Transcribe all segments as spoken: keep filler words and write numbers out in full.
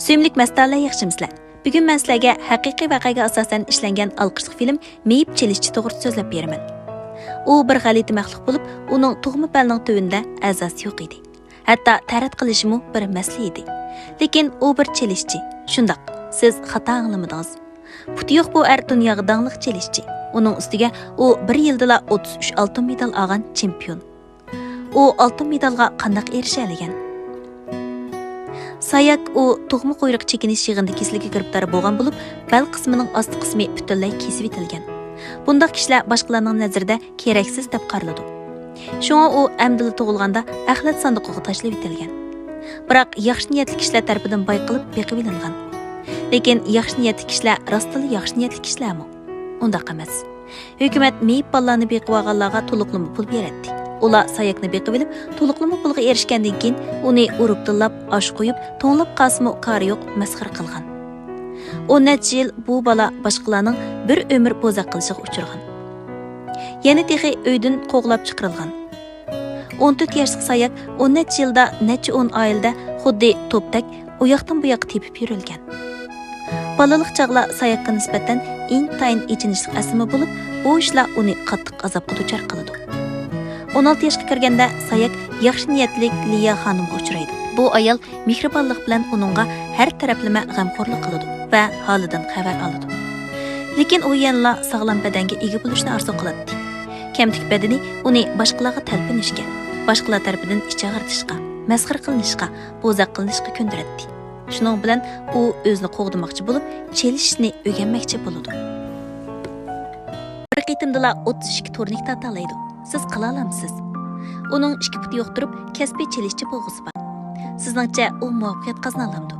سۆيۈملۈك مەستانىلەر، ياخشىمۇسىلەر؟ بۈگۈن مەن سىلەرگە ھەقىقىي ۋەقەگە ئاساسەن ئىشلەنگەن ئالقىشلىق فىلىم مېيىپ چېلىشچى توغرىسىدا سۆزلەپ بېرىمەن. ئۇ بىر غەلىتە مەخلۇق بولۇپ، ئۇنىڭ تۇغما پەلىنىڭ تۈۋىدە ئەزاسى يوق ئىدى. ھەتتا تەرەت قىلىشىمۇ بىر مەسىلە ئىدى. لېكىن ئۇ بىر چېلىشچى. شۇنداق، سىز خاتا ئاڭلىمىدىڭىز. پۇتى يوق بۇ ئەر دۇنياغا داڭلىق چېلىشچى. ئۇنىڭ ئۈستىگە ئۇ بىر يىلدىلا ئوتتۇز ئۈچ ئالتۇن مېدال ئالغان چېمپىيون. ئۇ ئالتۇن مېدالغا قانداق ئېرىشەلىگەن؟ ساياك ئۇ تۇغما قۇيرۇق چېكىنىش يىغىندى كېسىلىگە گىرىپتار بولغان بولۇپ، بەل قىسمىنىڭ ئاستى قىسمى پۈتۈنلەي كېسىۋېتىلگەن. بۇنداق كىشىلەر باشقىلارنىڭ نەزىرىدە كېرەكسىز دەپ قارىلىدۇ. شۇڭا ئۇ ئەمدىلا تۇغۇلغاندا ئەخلەت ساندۇقىغا تاشلىۋېتىلگەن. بىراق ياخشى نىيەتلىك كىشىلەر تەرىپىدىن بايقىلىپ بېقىۋېلىنغان. لېكىن ياخشى نىيەتلىك كىشىلەر راستتىنلا ياخشى نىيەتلىك كىشىلەرمۇ؟ ئۇنداق ئەمەس. ھۆكۈمەت مېيىپ بالىلارنى بېقىۋالغانلارغا تولۇقلىما پۇل بېرەتتى. ئۇلار ساياكنى بېقىۋېلىپ، تولۇقلىما پۇلغا ئېرىشكەندىن كېيىن، ئۇنى ئۇرۇپ-تىللاپ، ئاش قويۇپ، توڭلاپ قالسىمۇ كارى يوق، مەسخىرە قىلغان. ئون نەچچە يىل بۇ بالا باشقىلارنىڭ بىر ئۆمۈر بوزەك قىلىشىغا ئۇچرىغان. يەنە تېخى ئۆيدىن قوغلاپ چىقىرىلغان. ئون تۆت ياشلىق ساياك ئون نەچچە يىلدا نەچچە ئون ئائىلىدە خۇددى توپتەك ئۇ ياقتىن بۇ ياققا تېپىپ يۈرۈلگەن. بالىلىق چاغلار ساياكقا نىسبەتەن ئىنتايىن ئېچىنىشلىق ئەسلىمە بولۇپ، بۇ ئىشلار ئۇنى قاتتىق ئازابقا دۇچار قىلىدۇ. ئون ئالتە ياشقا كىرگەندە ساياك ياخشى نىيەتلىك لىيا خانىمغا ئۇچرايدۇ. بۇ ئايال مېھرىبانلىق بىلەن ئۇنىڭغا ھەر تەرەپلىمە غەمخورلۇق قىلىدۇ ۋە ھالىدىن خەۋەر ئالىدۇ. لېكىن ئۇ يەنىلا ساغلام بەدەنگە ئىگە بولۇشنى ئارزۇ قىلاتتى. كەمتۈك بەدىنى ئۇنى باشقىلارغا تەلپۈنۈشكە، باشقىلار تەرىپىدىن ئىچ ئاغرىتىشقا، مەسخىرە قىلىنىشقا، بوزەك قىلىنىشقا كۆندۈرەتتى. شۇنىڭ بىلەن ئۇ ئۆزىنى قوغدىماقچى بولۇپ، چېلىشىشنى ئۆگەنمەكچى بولىدۇ. بىر قېتىمدىلا ئوتتۇز ئىككى تورنىك تارتالايدۇ. سىز قىلالامسىز؟ ئۇنىڭ ئىككى پۇتى يوق تۇرۇپ، كەسپىي چېلىشچى بولغۇسى بار. سىزنىڭچە ئۇ مۇۋەپپەقىيەت قازىنالامدۇ؟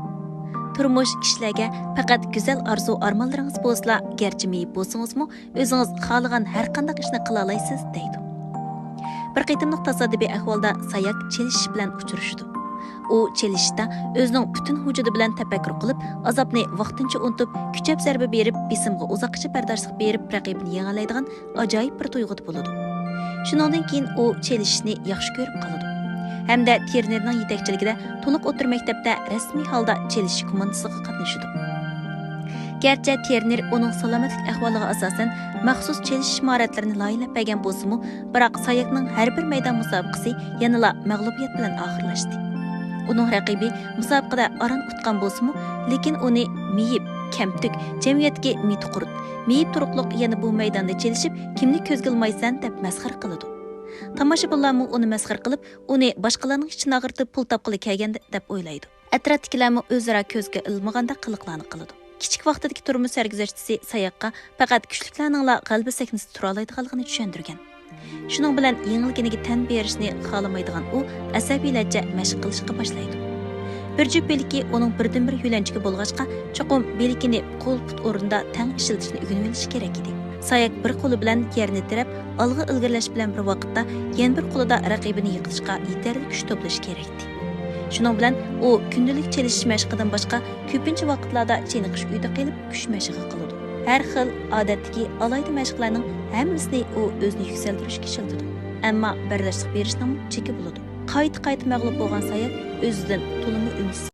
تۇرمۇش كىشىلەرگە پەقەت گۈزەل ئارزۇ-ئارمانلىرىڭىز بولسىلا، گەرچە مېيىپ بولسىڭىزمۇ، ئۆزىڭىز خالىغان ھەر قانداق ئىشنى قىلالايسىز، دەيدۇ. بىر قېتىملىق تاسادىپىي ئەھۋالدا ساياك چېلىشىش بىلەن ئۇچرىشىدۇ. ئۇ چېلىشىشتا ئۆزىنىڭ پۈتۈن ۋۇجۇدى بىلەن تەپەككۇر قىلىپ، ئازابنى ۋاقتىنچە ئۇنتۇپ، كۈچەپ زەربە بېرىپ، بېسىمغا ئۇزاققىچە بەرداشلىق بېرىپ، رەقىبىنى يېڭەلەيدىغان ئاجايىپ بىر تۇيغۇدا بولىدۇ. شۇنىڭدىن كېيىن ئۇ چېلىشىشنى ياخشى كۆرۈپ قالىدۇ ھەمدە ترېنېرنىڭ يېتەكچىلىكىدە تولۇق ئوتتۇرا مەكتەپتە رەسمىي ھالدا چېلىشىش كوماندىسىغا قاتنىشىدۇ. گەرچە ترېنېر ئۇنىڭ سالامەتلىك ئەھۋالىغا ئاساسەن مەخسۇس چېلىشىش ماھارەتلىرىنى لايىھەلەپ بەرگەن بولسىمۇ، بىراق ساياكنىڭ ھەر بىر مەيدان مۇسابىقىسى يەنىلا مەغلۇبىيەت بىلەن ئاخىرلاشتى. ئۇنىڭ رەقىبى مۇسابىقىدە ئاران ئۇتقان بولسىمۇ، لېكىن ئۇنى مېيىپ، كەمتۈك، جەمئىيەتتىكى مىتى قۇرت، مېيىپ تۇرۇقلۇق يەنە بۇ مەيداندا چېلىشىپ، كىمنى كۆزگە ئىلمايسەن دەپ مەسخىرە قىلىدۇ. تاماشىبىنلارمۇ ئۇنى مەسخىرە قىلىپ، ئۇنى باشقىلارنىڭ ئىچىنى ئاغرىتىپ پۇل تاپقىلى كەلگەن دەپ ئويلايدۇ. ئەتراپتىكىلەرمۇ ئۆزئارا كۆزگە ئىلمىغاندەك قىلىقلارنى قىلىدۇ. كىچىك ۋاقتىدىكى تۇرمۇش سەرگۈزەشتىسى ساياققا پەقەت كۈچلۈكلەرنىڭلا غەلىبە سەھنىسىدە تۇرالايدىغانلىقىنى چۈشەندۈرگەن. شۇنىڭ بىلەن يېڭىلگىنىگە تەن بېرىشنى خالىمايدىغان ئۇ ئەسەبىيلەرچە مەشىق قىلىشقا باشلايدۇ. بىر جۈپ بىلىكى ئۇنىڭ بىردىنبىر يۆلەنچۈكى بولغاچقا، چوقۇم بىلىكىنى قول-پۇت ئورنىدا تەڭ ئىشلىتىشنى ئۆگىنىۋېلىشى كېرەك ئىدى. ساياك بىر قولى بىلەن يەرنى تىرەپ، ئالغا ئىلگىرىلەش بىلەن بىر ۋاقىتتا يەنە بىر قولىدا رەقىبىنى يىقىتىشقا يېتەرلىك كۈچ توپلىشى كېرەكتى. شۇنىڭ بىلەن ئۇ كۈندىلىك چېلىشىش مەشقىدىن باشقا، كۆپىنچە ۋاقىتلاردا چېنىقىش ئۆيىدە قېلىپ، كۈچ مەشىقى قىلىدۇ. ھەر خىل ئادەتتىكى ئالاھىدە مەشىقلەرنىڭ ھەممىسىنى ئۇ ئۆزىنى يۈكسەلدۈرۈشكە ئىشلىتىدۇ. ئەمما بەرداشلىق بېرىشنىڭمۇ چېكى بولىدۇ. قايتا-قايتا مەغلۇپ بولغان ساياك ئۆزىدىن تولىمۇ ئۈمىدسىز.